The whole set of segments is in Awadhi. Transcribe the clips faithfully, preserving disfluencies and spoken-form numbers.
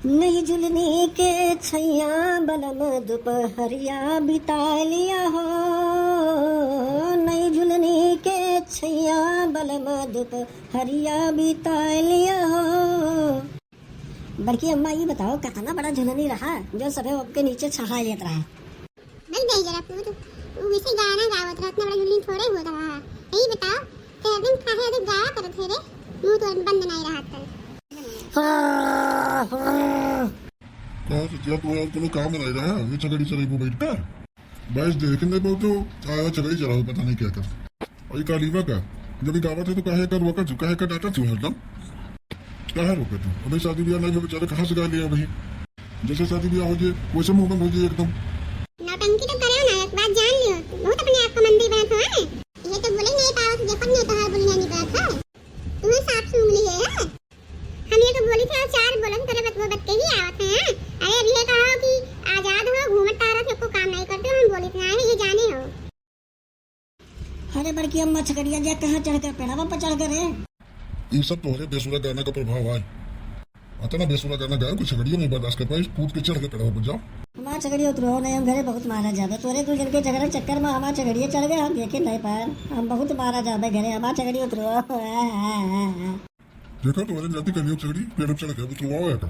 नई झुलनी के छैया बलम दुपहरिया बिता लिया हो, नई झुलनी के छैया बलम दुपहरिया बिता लिया हो। बड़की अम्मा, ई बताओ, कतना बड़ा झुलनी रहा जो सभे ओके नीचे चढ़ा लेत रहा? नहीं, नहीं, जरा तू तो, तू वैसे गाना गावत रहा, इतना बड़ा झुलनी थोड़े होत रहा। यही बताओ, तेरे दिन काहे अभी गाया करत है रे? मुंह तो बंद नहीं रहा था। कहाँ से क्या तू यार, तूने काम नहीं रहा, ये छगड़ी चलाई वो बैठ कर। बस देख नहीं पाओ तो आया छगड़ी चलाओ, पता नहीं क्या कर। और ये कालीवा का, जब ये गावत है तो काहे कर रोका तू, काहे कर डांटा तू हरदम? काहे रोका तू? अबे शादी ब्याह नहीं हो बेचारे, कहाँ से गा लिया अभी? जैसे शादी ब्याह हो जाए, वैसे मुंह बंद हो जाए एकदम। नौटंकी तो करे ना, एक बात जान लियो, बहुत अपने आप को मंदिर बनत हो, हैं? ये तो बोले नहीं पावत, देखत नहीं तोहार बोलिया नहीं बात है। तुम्हें सांप सूंघ लिए है। हम ये तो बोली थे, और चार बोलन करे बतबो बत के ही आवत है, हैं? अरे अभी ये कहो कि आजाद हो, घूमत तारत, एको काम नहीं करते हो, हम बोली थे, हैं, ये जाने हो। अरे बड़की अम्मा, छगड़िया जा कहाँ चढ़ गए, पेड़वा पर चढ़ गए रे? ई सब तोहरे बेसुरा गाना का प्रभाव है। अतना बेसुरा गाना गायो कि छगड़िया नहीं बर्दाश्त कर पाई, कूद के चढ़ के पेड़वा पर जाओ। हमार छगड़ी उतरो नहीं, हम घरे बहुत मारा जाबे। तोरे दू जन के झगड़ा चक्कर में हमार छगड़िया चढ़ गए, हम देखे नहीं पाए, हम बहुत मारा जाबे घरे, हमार छगड़ी उतरो। देखो तोहरे जाति करियो छगड़ी, पेड़ पर चढ़ के उतरवाओ या का?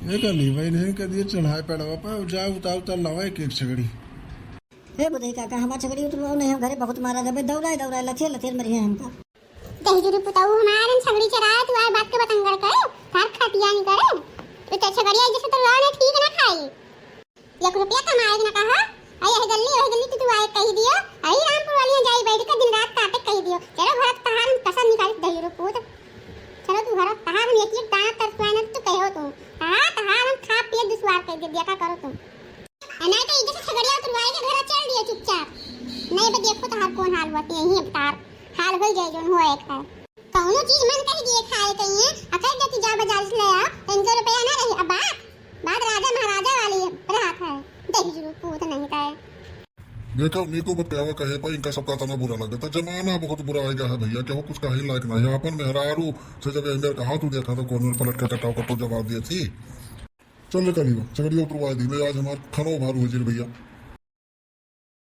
ये का ली भाई, नहीं कर दिए चढ़ाए पेड़वा पर, जा उतार उतार लावा एक एक छगड़ी। हे बुधई काका, हमार छगड़ी उतरवाओ नहीं, हम घरे बहुत मारा जाबे, दौड़ाए दौड़ाए लथेर लथेर मरिहे हमका। दहिजुरी पुताऊ हमार, हम छगड़ी चराए, तू आए बात के बतंगड़ करे, थार खटिया नहीं करे। तू तो छगड़िया जैसे उतरवाओ नहीं, ठीक ना खाई। एक रुपया कमाए ना कहा, आ यही गल्ली, वही गल्ली तू, तू आए कही दियो, आई रामपुर वाली जाई बैठ के दिन रात काटे कही दियो। चलो घर तहार हम कसम निकाली दहिजुरी पूत। चलो तू घर तहार हम एक एक दाना तरसवाए ना, तू कहो तू। तहार, तहार हम खा पिए दुश्वार कर दे, देखा करो तू। आ, नहीं तो इधर से छगड़िया उतरवाए के घर चल दिए चुपचाप। नहीं बे, देखो तहार कौन हाल बाटे, यही अब तार हाल हो जाए, जोन हो एक है। कौनो चीज मन कह दिए खाए के ही, आ कह दे कि जा बाजार से ले आओ, तो इनके रुपया ना रही। अब बात, बात राजा महाराजा वाली रहत है। दहिजुरी पूत नहीं का है। देखो, नीको बतावा कहे पर इनका सबका तना बुरा लगता। जमाना बहुत बुरा आएगा है भैया, केहू कुछ कहे लायक नहीं है। अपन मेहरारू से जब एहमेर कहा तू देखा तो कौन पलट के कटाव कटो जवाब दिए थी। चल रे करीबा, छगड़िया उतरवा दी, मैं आज हमार खनो भारू हो जेल भैया।